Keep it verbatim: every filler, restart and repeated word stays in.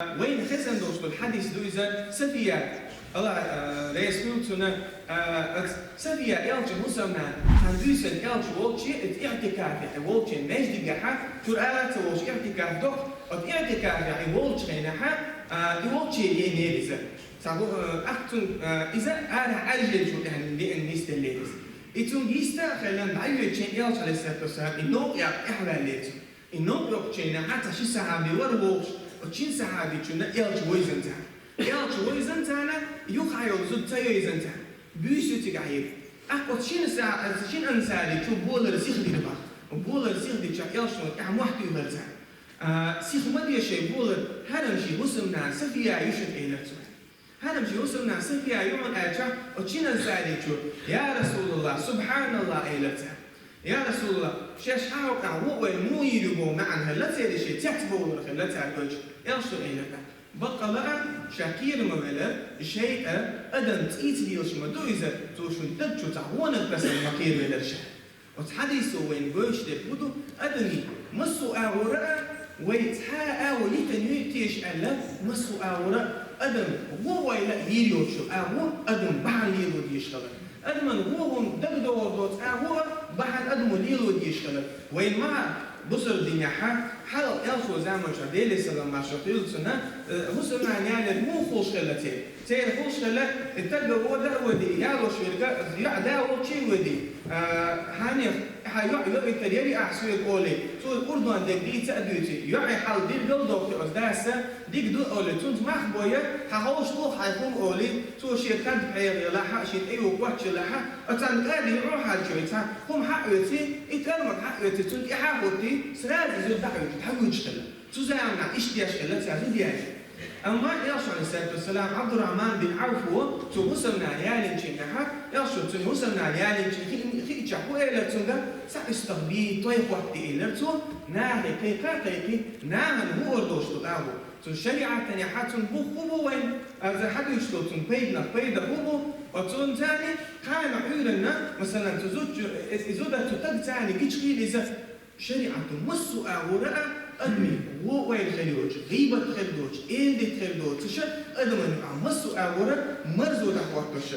Вайна хезна долуш долу хьадис ду иза. Сафия, Аллах, а, реза хуьлда цунна, а, ас Сафия элча хӀусамнана, цхьана буьйсанна элча волчу иза иӀтикафе волчу маьждигехь, чуьра ара ца волуш иӀтикаф доккху, оцу иӀтикафехь и волчу хенахь, а, и волчу еанера иза. Цхьа бу-, а, ахь цунна, а, иза арахь Ӏаьржинчул тӀаьхьа деана нисделлера иза. И цуьнга йист а хилла, дӀайоьдучу хенахь элча, Ӏалайхиссалату вассалам, и новкъа яккха тӀаьхьаваьллера цунна. И новкъа йоккхучу хенахь цхьа ши сахьаби вара вогӀуш, оцу шина сахьабичунна элча вевзина цара. Элча вевзина цара, юххехь йолу зуда ца вевзина цара. Буьйса ю цигахь ерг. ТӀаккха оцу шина сахьа-, оцу шина ансаричо болар сиха дира боху. Болар сиха дича элчано тӀаьхьа мохь туьйхира цара. А, сиха ма де шайн болар, хӀара-м шен хӀусамнана Сафия ю шуна, элира цо. ХӀара-м шен хӀусамнана Сафия ю хьуна аьлча, оцу шина ансаричо: «Я Расулаллах, субханаллах», элира цара. «Я Расулаллах, шаьш хьан хьокъехь вон ойла муха йийр ю?» боху маьӀна хилла церан, шен цецбовлар хилла цара гойтуш. Элчано элира: «Баккъала а, ша кхера ма велара, шайтӀа, адам цӀийца лелаш ма ду иза, цо шун даг чу цхьа вонах тасар ма кхеравелара ша». Оцу хьадисо вайна гойтуш дерг хӀун ду? Адамийн массо а агӀора а, вай цхьа а агӀо йитина юй теша аьлла, массо а агӀора а адам вон ойла а йийр йоцуш йолу агӀо адам бахьана лело дезаш хилар. Адаман вон хӀума дагадогӀур доцу агӀо а бахьана адамо лело дезаш хилар. Вайн ма бусалба динехь, хьалха элчан заманчохь, Делера салам-маршо хуьлда цунна, э, хӀусамнана ялар муха хуьлуш хилла церан? Церан хуьлуш хилла, и стаг а вода а водий, ялош верг а, йоӀ да волчу а водий, а, хьанех, хьан йоӀ йоуьйтур яра ахь соьга олий, цо урдон дерг дийца а дуьйций, йоӀе хьал диргал дохкий оцу дас, дика ду олий, цуьнца мах бой, хьан ховшалла хьайн хӀума олий, цо шен кад пхьегӀа елахь а, шен тӀе йогӀу коч елахь а, оцу цхьана кӀадин йоӀ хьарчой, цхьа хӀума хьаоьций, и тӀармаг хьаоьций, цуьнан тӀе хьахӀуттий, сразу зуда дӀахьуьйтуш, дӀахьуьйтуш хилла. Цу заманахь иштта деш хилла цара зуда яьлча. Амма элчано, Ӏалайхиссалату вассалам, Ӏабдуррахьман бин Ӏавфо цуьнан хӀусамнана ялийначу хенахь, элчано цуьнан хӀусамнана ялийначу хи-, хиъча хӀун элира цуьнга? Цхьа истагӀбий, той хӀоттаде, элира цо, нахе кхайкха а кхайкхий, нахана хӀун ор долуш ду агӀо. Цуьнан шариӀатехь цуьнан бух хӀун бу вайн, а, иза хьадуьйцуш долу цуьнан пайданах пайда хӀун бу, оцунца кхана Ӏуьйранна, масалан, цу зудчу, э, и зуда цу стагца гича хила иза. ШариӀато массо а агӀора а адамийн вон ойла хир йоцуш, гӀийбат хир доцуш, эладита хир доцуш, адаман юкъахь массо а агӀора а марзо дӀахӀоттош.